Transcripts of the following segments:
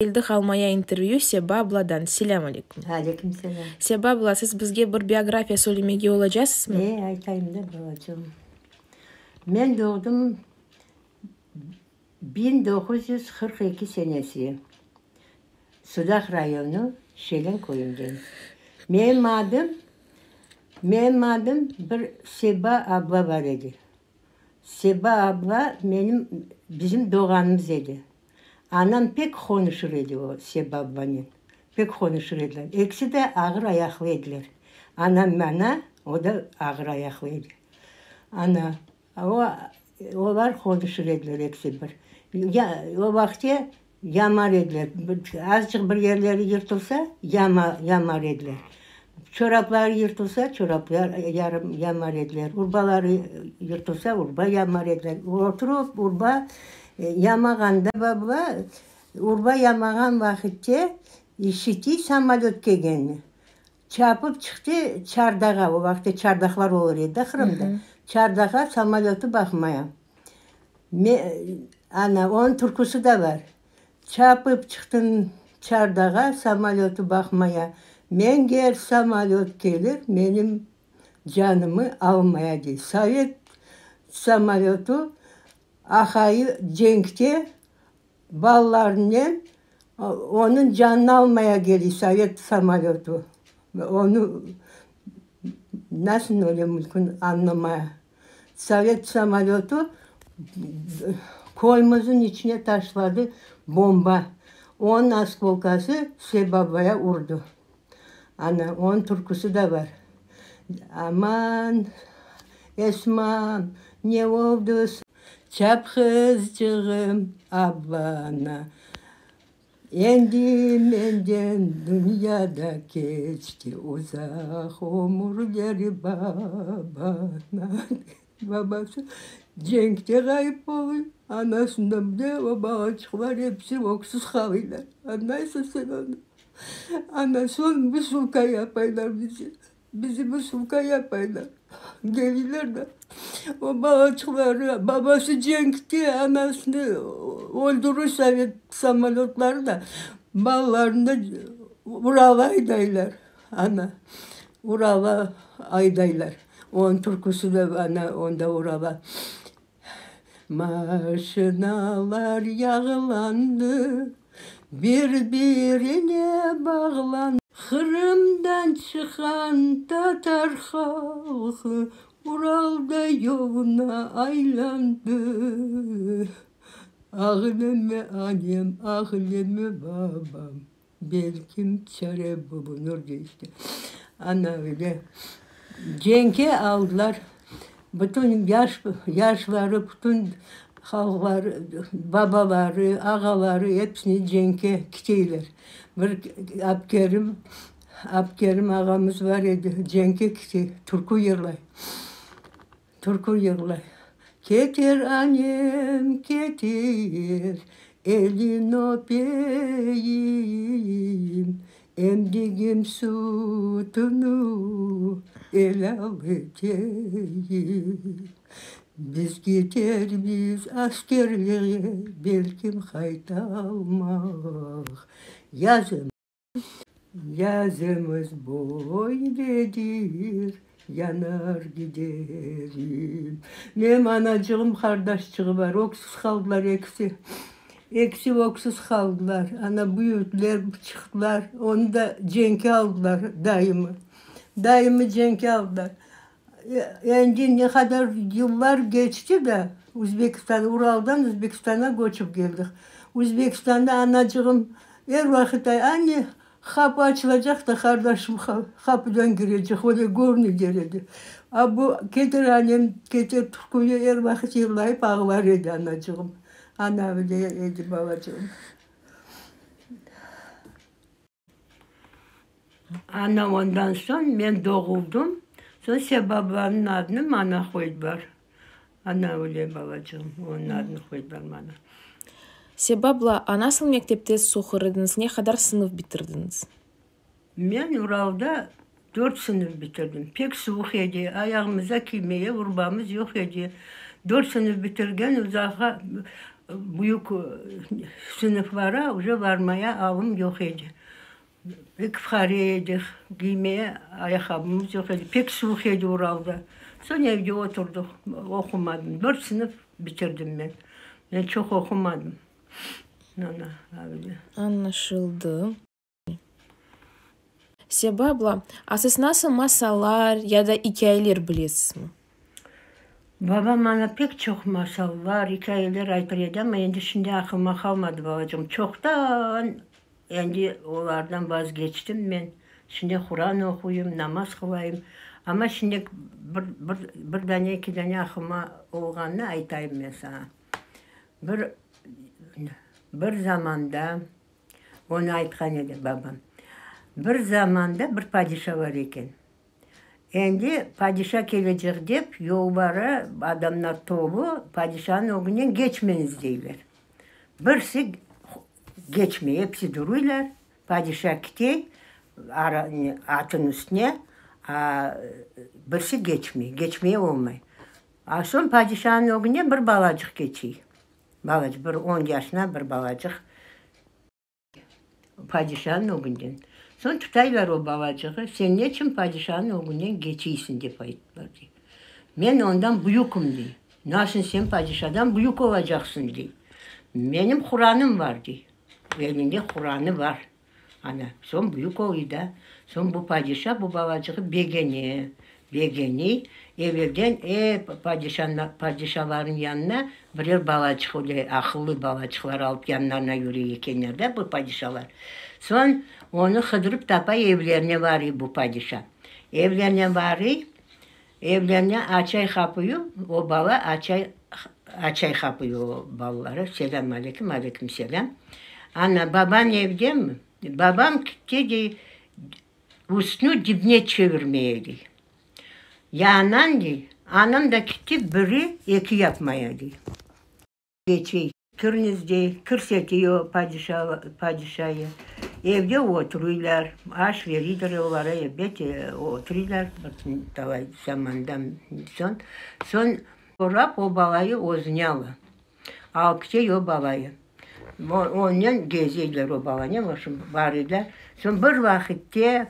Keldik almaya intervyü Seba abladan. Selâm aleyküm. Aleyküm selâm. Seba abla, siz bizge bir biografiya söylemege olacasızmı? E, aytayım da, balacığım. Men doğdım 1942 senesi, Sudaq rayonı, Şelen köyünden. Menim adım, menim adım bir Seba abla bar edi. Seba abla menim, bizim doğanımız edi. Anam pek qonuşır edi o Seba ablanen, pek qonuşır ediler. Ekisi de ağır ayaqlı ediler. Anam ana, o da ağır ayaqlı edi. Ana, o, olar qonuşır ediler ekisi bir. Ya, o vaqıtte Yamar ediler. Azıcıq bir yerleri yırtılsa, yama, yamar ediler. Çorapları yırtılsa, çoraplar yarım yamar ediler. Urbaları yırtılsa, urba yamar ediler. Oturıp urba yamağanda baba, urba yamağan vaqıtte işitiy samolöt kelgenini. Çapıp çıqtı çardağa, o vaqıtte çardaqlar olur edi da Qırımda, çardağa samolötı baqmaya. Me, ana, onıñ türküsi de bar. Çapıp çıqtım çardağa samolötı baqmaya, Menger samolöt kelir menim canımı almaya, dey. Sovet samolötı aqayı cenkte Balalarınen onıñ canını almaya geliy sovet samolötı. Onı nasıl öyle mümkün añlamaya. Sovet samolötı köyümizniñ içine taşladı bomba. Onıñ oskolkası Sebabaya urdı. Ana, onıñ türküsi de bar. Aman, Esmam, ne oldı? Çap qızçığım ablana, Endi menden dünyada keçti Uzaq ömürler babana. Babası cenkte ğayıp oluy, anasından bile o balaçıqlar episi öksüz qalıylar. Añlaysıñ sen onı? Ana soñ vısılka yapaylar bizi. Bizi vısılka yapaylar. Geliyler de, o balaçıqları, babası cenkte, anasını öldürür sovet samolötları da, balalarını da Uralğa aydaylar, ana, Uralğa aydaylar. Onıñ türküsi de, ana, onda Uralğa. Maşinalar yağlandı, bir-birine bağlandı. Qırımdan çıqqan tatar halqı Uralda yoluna aylandı. Ağleme, anem, ağleme, babam, belkim çare bulunır, dey işte. Ana öyle cenkke aldılar. Bütün yaş, yaşları, bütün halqları, babaları, ağaları episini cenkke kiteyler. Bir Abkerim, Abkerim ağamız bar edi, cenkke kite, türkü yırlay, türkü yırlay. Keter anem, keter, elin öpeyim, Emdigim sütüni elâl eteyim. Biz ketermiz askerliğe, belkim qaytalmaq. Yazım, yazımız böyledir, yanar giderim. Menim anacığım, qardaşçığı bar, öksüz qaldılar ekisi. Ekisi öksüz qaldılar. Ana, büyüdüler, çıqtılar. Onı da cenkke aldılar, dayımı. Dayımı cenkke aldılar. Endi ne qadar yıllar keçti de, Özbekistan, Uraldan Özbekistanğa köçip keldik. Özbekistanda anacığım er vaqıt ay, Anne, qapı açılacaq da, qardaşım qapıdan kirecek, öyle körüne der edi. A bu keter annem, keter türküni er vaqıt yırlayıp ağlar edi anacığım. Ana öyle edi balacığım. Ana ondan soñ men doğuldım, soñ Sebablanıñ adını maña qoydılar. Ana öyle balacığım, onıñ adını qoydılar maña. Sebabla, a nasıl mektepte soqur ediñiz, ne qadar sınıf bitirdiñiz? Men Uralda dört sınıf bitirdim. Pek suvuq edi, ayağımıza kiymeye urbamız yoq edi. Dört sınıf bitirgen uzağa. Büyük sınıflara uje varmaya alım yoq edi. Pek fuqare edik, kiymeye ayaqqabımız yoq edi, pek suvuq edi Uralda. Soñ evde oturdıq, oqumadım. Dört sınıf bitirdim men. Men çoq oqumadım. Ana, öyle. Añlaşıldı. Seba abla, a siz nasıl masallar ya da ikâyeler bilesizmi? Babam maña pek çoq masallar, ikâyeler aytır edi, amma endi şimdi aqlıma qalmadı, balacığım. Çoqtan endi olardan vazgeçtim men. Şimdi Quran oquyım, namaz qılayım. Amma şimdi bir, bir, bir dane, eki dane aqlıma olğanını aytayım men saña. Bir, bir zamanda Onı aytqan edi babam. Bir zamanda bir padişa bar eken. Endi padişa kelecek dep, yolları adamlar tolu, padişanıñ ögünden geçmeñiz deyler. Birisi geçmey, episi duruylar. Padişa kite atınıñ üstüne, a birisi geçmey, geçmeye olmay. A soñ padişanıñ ögünden bir balacıq keçey. Balacıq, bir on yaşına bir balacıq padişanıñ ögünden. Soñ tutaylar o balacığı, sen neçün padişanıñ ögünden geçeysiñ, dep ayttılar, dey. Men ondan büyüküm, dey. Nasıl sen padişadan büyük olacaqsıñ, dey. Menim Quranım bar, dey. Elinde Quranı bar. Ana, soñ büyük oluy da. Soñ bu padişa bu balacığı begene, begeniy. Evelden ep padişalarnıñ yanına birer balacıq, öyle aqıllı balacıqlar alıp yanlarına yürüy ekenler da bu padişalar. Soñ onı qıdırıp tapay, evlerine varıy bu padişa. Evlerine varıy, evlerine açay qapıyı, o bala açay, açay qapıyı o balalara, Selâm aleyküm, aleyküm selâm. Ana, babañ evdemi? Babam kitti, dey, üstüni dibine çevirmeye, dey. Ya anañ, dey, anam da kitti biri eki yapmaya, dey. Keçey. Kirñiz, dey, kirsetiy o padişa, padişayı. Evde oturıylar, aş veriydir olara, elbet, oturıylar bir talay zamandan soñ. Soñ sorap o balayı özüne ala. Alıp ketey o balayı. Onen gezeyler o balanen, v obşem, barıylar. Soñ bir vaqitte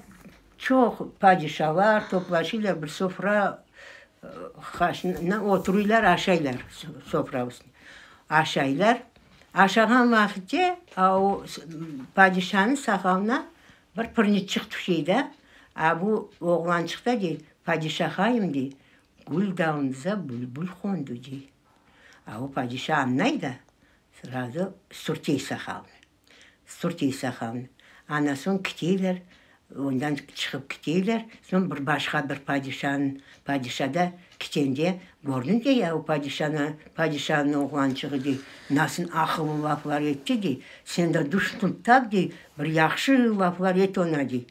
çoq padişalar toplaşıylar bir sofra Qaşına oturıylar, aşaylar sofra üstünde. Aşaylar. Aşağan vaqitte a o padişanıñ saqalına bir pırnıçıq tüşey da, a bu oğlançıq da dey, Padişahayım, dey, gül dalınıza bülbül qondı, dey. A o padişa añlay da, srazu sürtey saqalını. Sürtey saqalını. Ana soñ kiteyler, ondan çıqıp kiteyler. Soñ bir başqa bir padişanıñ, padişa da kitende, kördim dey, ya o padişanı, padişanıñ oğlançığı dey, nasıl aqıllı laflar etti dey, sen de duşnıp tap dey, bir yahşı laflar et oña dey.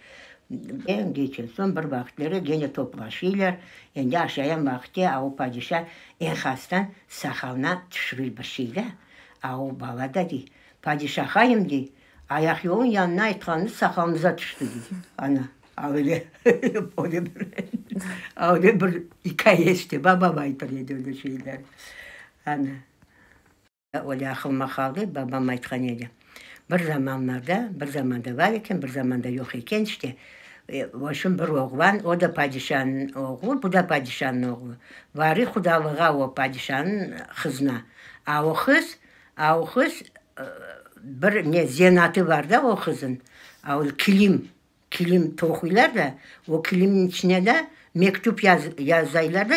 Keçen soñ bir vaqıtları gene toplaşıylar, endi aşayan vaqıtte a o padişa eñqastan saqalına tüşürüy bir şey da, a o bala da dey, Padişahayım, dey, ayaqyolnıñ yanına aytqanıñız saqalımıza tüşti, dey. Ana, öyle, öyle bir, öyle bir ikâye işte, babam aytır edi öyle şeyler. Ana, öyle aqılıma qaldı, babam aytqan edi. Bir zamanlarda, bir zamanda bar eken, bir zamanda yoq eken, işte, v obşem, bir oğlan, o da padişanıñ oğlu, bu da padişanıñ oğlu. Varıy qudalığa o padişanıñ qızına. A o qız A o qız bir ne zenatı bar da o qızın, a o kilim, kilim toquylar da, o kilimniñ içine de mektüp yazaylar da,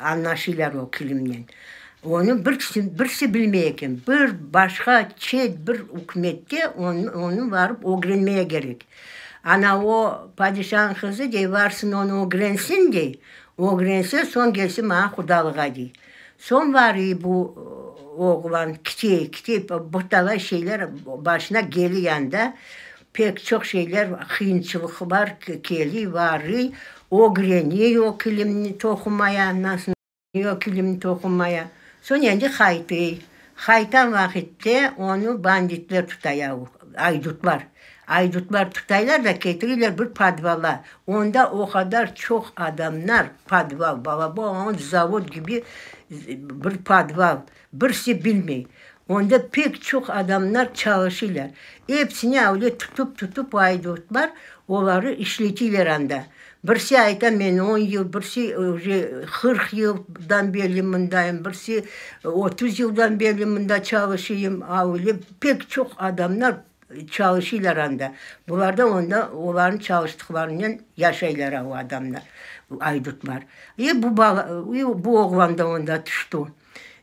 añlaşıylar o kilimnen. Onı birisi, birisi bilmey eken. Bir başqa çet bir ükümette onı, onı barıp ögrenmeye kerek. Ana o padişanıñ qızı dey, varsın onı ögrensin dey, ögrense soñ kelsin maña qudalığa dey. Soñ varıy bu oğlan kitey, kitey, bir talay şeyler başına geliy anda, pek çoq şeyler, qıyınçılıqlar keliy, varıy, ögreniy o kilimni toqumaya, nasıl o kilimni toqumaya. Soñ endi qaytıy. Qaytan vaqitte onı banditler tuta yav, aydutlar. Aydutlar tutaylar da ketiriyler bir podvala. Onda o qadar çoq adamlar, podval, balaban zavod kibi bir podval, birisi bilmey. Onda pek çoq adamlar çalışıylar. Epsini avle tutıp-tutıp aydutlar, oları işletiyler anda. Birsi ayta, men on yıl, birsi uje 40 yıldan berli mındayım, birsi 30 yıldan berli mında çalışıyım. Avle pek çoq adamlar çalışıylar anda. Bular da onda olarnıñ çalıştıqlarınen yaşaylar o adamlar, aydutlar. E bu bala, bu oğlan da onda tüşti.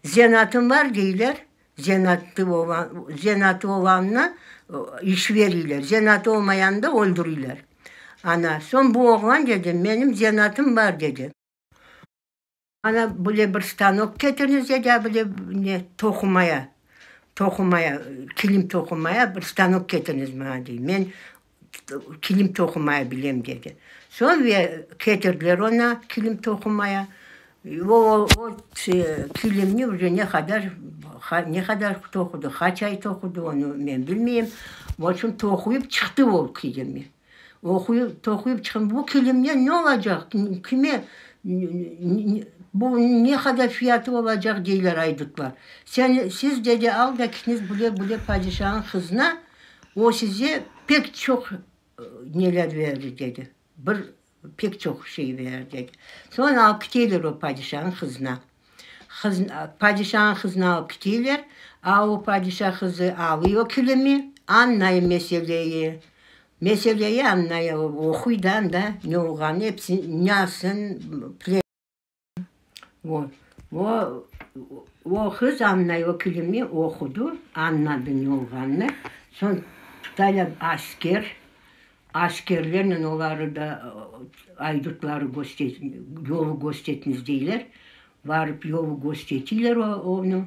Zenaatım var deyler, zenaatı olğan, zenaatı olğanına iş veriyler, zenaatı olmayanı da öldüriyler. Ana, soñ bu oğlan dedi, menim zenaatım bar dedi. Ana böyle bir stanok ketiriñiz dedi, a böyle ne toqumaya, toqumaya, kilim toqumaya bir stanok ketiriñiz maña dey. Men kilim toqumaya bilem dedi. Soñ ve ketirdiler oña kilim toqumaya. O, o kilimni uje ne qadar, ne qadar toqudı, qaç ay toqudı, onı men bilmeyim. V obşem, toquyıp çıqtı o kilimni. Oquyıp, toquyıp çıqın, bu kilimnen ne olacaq, kime, bu ne qadar fiyatı olacaq, deyler aydutlar. Sen, siz, dedi, al da kitiñiz bile-bile padişanıñ qızına, o size pek çoq neler verir, dedi. Bir pek çoq şey verir, dedi. Soñ alıp kiteler o padişanıñ qızına. Qız, padişanıñ qızını alıp kiteler, a o padişa qızı alıy o kilimi, añlay meseleyi. Meseleyi añlay, oquy da anda ne olğanını, episi nasıl bile. O, o, o qız añlay o kilimni, oqudı, añladı ne olğanını. Soñ tutaylar asker, askerlernen oları da aydutları yolu köstetiniz deyler. Barıp yolu köstetiyler onı.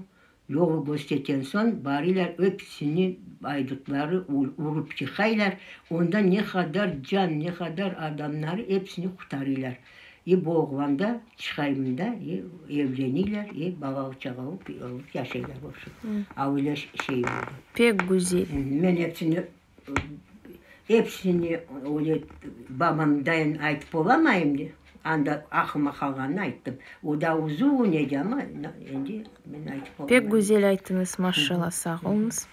Yolu kösteten soñ barıylar episini aydutları urıp yıqaylar. Onda ne qadar can, ne qadar adamları episini qurtarıylar. E bu oğlan da çıqay mında, e evleniyler, e balalı-çağalı olıp yaşaylar, v obşem. A öyle şey oldı. Pek güzel. Men episini, episini öyle babamdayın aytıp olamayım de, anda aqlıma qalğanını ayttım. O da uzun edi amma, endi men aytıp olamayım. Pek güzel ayttıñız, maşallah, sağ oluñız.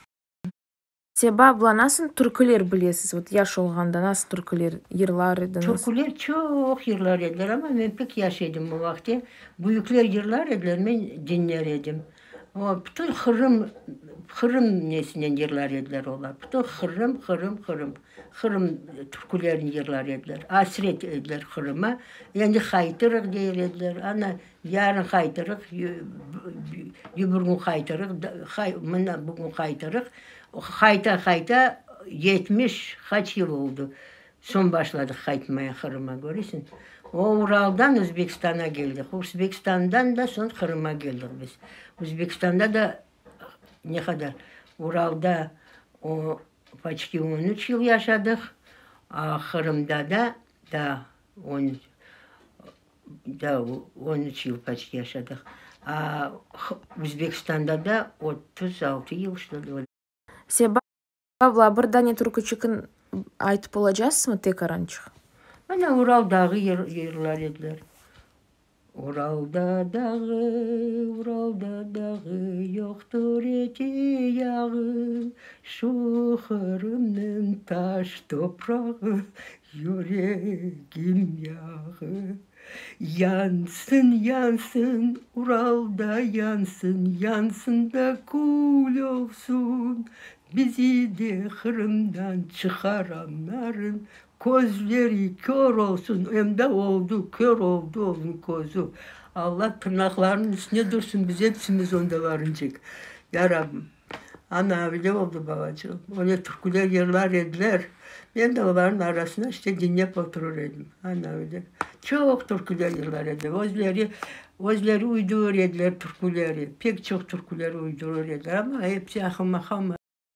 Seba abla, nasıl türküler bilesiz? Vot yaş olğanda nasıl türküler yırlar ediñiz? Türküler çoq yırlar ediler, amma men pek yaş edim o vaqıt. Büyükler yırlar ediler, men diñler edim. O, bütün Qırım, Qırım nesinen yırlar ediler olar. Bütün Qırım, Qırım, Qırım. Qırım türkülerini yırlar ediler. Asret ediler Qırıma. Endi qaytırıq deyir ediler. Ana, yarın qaytırıq, öbür kün qaytırıq, mına bugün qaytırıq. Qayta-qayta 70 qaç yıl oldı. Soñ başladıq qaytmaya Qırıma, köresiñ. O Uraldan Özbekistana keldik. Özbekistandan da soñ Qırıma keldik biz. Özbekistanda da ne qadar Uralda o poçti 13 yıl yaşadıq, a Qırımda da da on da 13 yıl poçti yaşadıq. A Özbekistanda da 36 yıl, что ли. Seba abla, bir dane türküçikni aytıp olacaqsızmı tekarançıq? Ana Ural dağı yırlar ediler. Uralda dağı, Uralda dağı, yoqtur eti yağı, Şu Qırımnıñ taş toprağı, yüregim yağı. Yansın, yansın, Uralda yansın, yansın da kül olsun. Bizi de Qırımdan çıqaranların közleri kör olsun. Em de oldı, kör oldı onıñ közü. Alla tırnaqlarınıñ üstüne dursun, biz epsimiz onda varıncaq. Ya Rabbim. Ana, öyle oldı, babacığım. Öyle türküler yırlar ediler. Men de olarnıñ arasında işte diñlep oturır edim. Ana öyle. Çoq türküler yırlar ediler. Özleri, özleri uydurır ediler türküleri. Pek çoq türküler uydurır ediler. Amma episi aqlıma qalmadı.